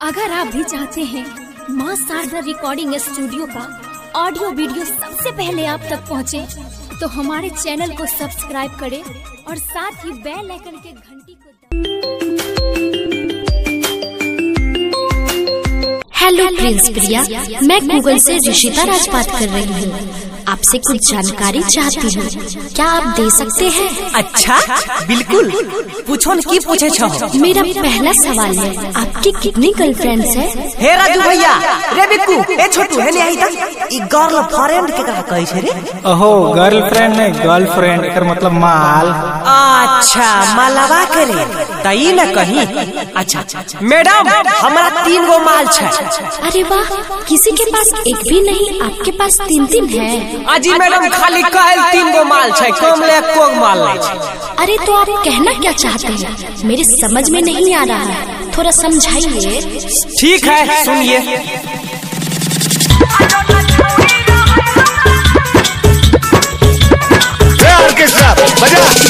अगर आप भी चाहते हैं माँ शारदा रिकॉर्डिंग स्टूडियो का ऑडियो वीडियो सबसे पहले आप तक पहुँचे, तो हमारे चैनल को सब्सक्राइब करें और साथ ही बेल आइकन के घंटी को। हेलो प्रिंस प्रिया, मैं गूगल से ऋषिता राज बात कर रही हूँ। आपसे कुछ जानकारी चाहती हूँ, क्या आप दे सकते हैं? अच्छा बिल्कुल, पूछो न की पूछे छो। मेरा पहला सवाल है, आपकी कितनी गर्लफ्रेंड्स हैं? हे राजू भैया, रे बिक्कू, ए छोटू, हे नहीं तक ई गर्लफ्रेंड केकरा कहै छै रे? ओहो गर्लफ्रेंड नहीं गर्लफ्रेंड, एकर मतलब माल। अच्छा मालवा के रे, त ई न कही। अच्छा मैडम, हमरा 3 गो माल छै। अरे वाह, किसी के पास एक भी नहीं, आपके पास 3-3 है। अजी मैडम, खाली कहल 3 गो माल छै, कम ले एको माल नहीं छै। अरे तो आप कहना क्या चाहते हैं, मेरे समझ में नहीं आ रहा है, थोड़ा समझाइए। ठीक है सुनिए।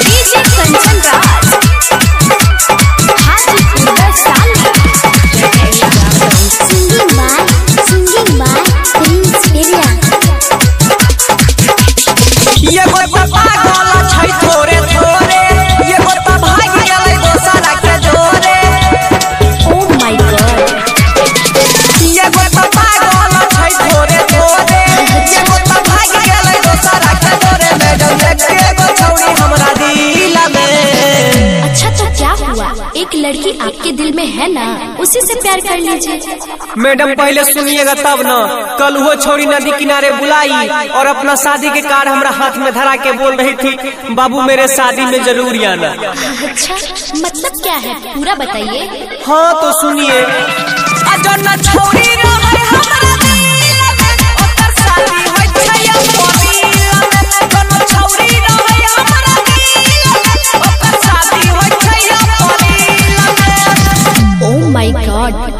DJ Kanchan Raj, singing by Prince Priya. ये गोता पागल छै थोड़े थोड़े, ये गोता भाग गेलै दोसरा के जोरे। ओ my God. ये गोता पागल छै थोड़े थोड़े, ये गोता भाग गेलै दोसरा के जोरे। मैडम देखे गो छौरी हमरा दिल में। अच्छा तो क्या हुआ, एक लड़की आपके दिल में है ना, उसी से प्यार कर लीजिए। मैडम पहले सुनिएगा तब न। कल वो छोरी नदी किनारे बुलाई और अपना शादी के कार्ड हमरा हाथ में धरा के बोल रही थी, बाबू मेरे शादी में जरूर आना। अच्छा मतलब क्या है, पूरा बताइए। हाँ तो सुनिए।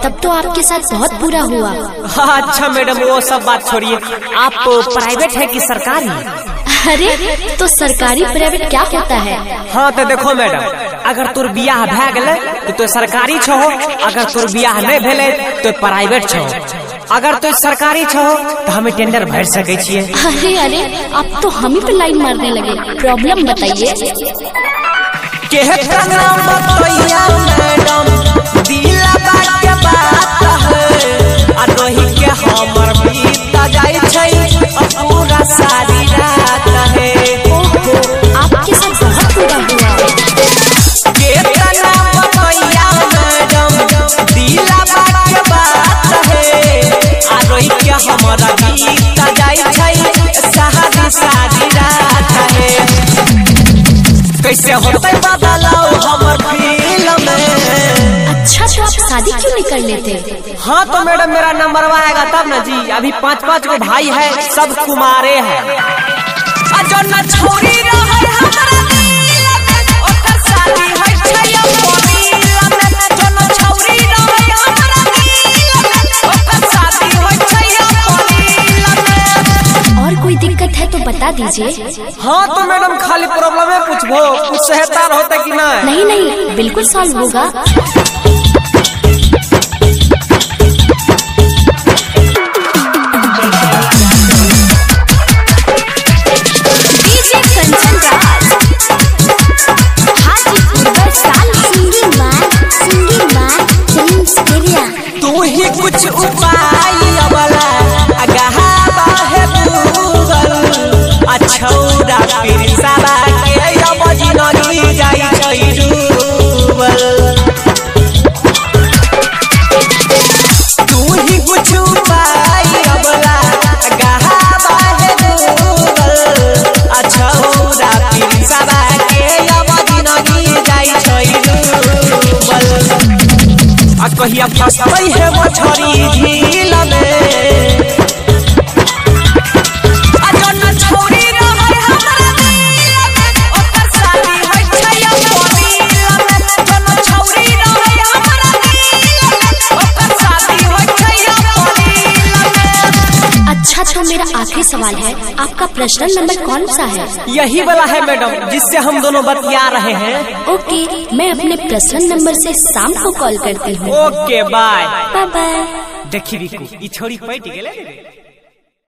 तब तो आपके साथ बहुत बुरा हुआ। अच्छा मैडम वो सब बात छोड़िए, आप प्राइवेट है कि सरकारी? अरे तो सरकारी प्राइवेट क्या होता है? हाँ तो देखो मैडम, अगर तोर बियाह भए गेलै तो सरकारी छो, अगर तोर बियाह नहीं भेलै तो प्राइवेट छो। अगर तो सरकारी छो तो हमें टेंडर भर सके छियै। अरे अरे आप तो हम ही पे लाइन मारने लगे, प्रॉब्लम बताइए। मैडम दिलवा के बात है, आ रही के हमर बीत जाय छै पूरा सारी रात है। ओहो आपके साथ बहुत बुरा हुआ। केतना बतैया मैडम दिलवा के बात है, आ रही के हमर बीत जाय छै सारी सारी रात है। कैसे होतै बदलाव हमर फील में। अच्छा तो आप शादी क्यों नहीं कर लेते? हाँ तो मैडम मेरा नंबर आएगा तब ना जी, अभी 5-5 गो भाई है, सब कुमारे हैं। और कोई दिक्कत है तो बता दीजिए। हाँ तो मैडम खाली प्रॉब्लम है पूछबो, कुछ सहायता होता कि ना? नहीं नहीं बिल्कुल सॉल्व होगा। DJ Kanchan Raj, Hajipur Vaishali. Singing by Prince Priya. तू ही कुछ उपाय अबला अगहा बाहे गूगल, अछौरा पिरसाबा के अब जिनगी जाई छै डूबल। तू ही कुछ उपाय अबला अगहा बाहे गूगल, अछौरा पिरसाबा के अब जिनगी जाई छै डूबल। आ कहिया फसबै है मछरी झील में। आ जौन छौरी रहै हमरा दिल में, ओकर शादी होइ छै अप्रैल में। जौन छौरी रहै हमरा दिल में, ओकर शादी होइ छै अप्रैल में। अच्छा तो मेरा आखिरी सवाल है, आपका पर्सनल नंबर कौन सा है? यही वाला है मैडम, जिससे हम दोनों बतिया रहे हैं। ओके, मैं अपने पर्सनल नंबर से शाम को कॉल करती हूँ। Okay bye bye bye. देखी रिकू, ई छोरी पट गेलै।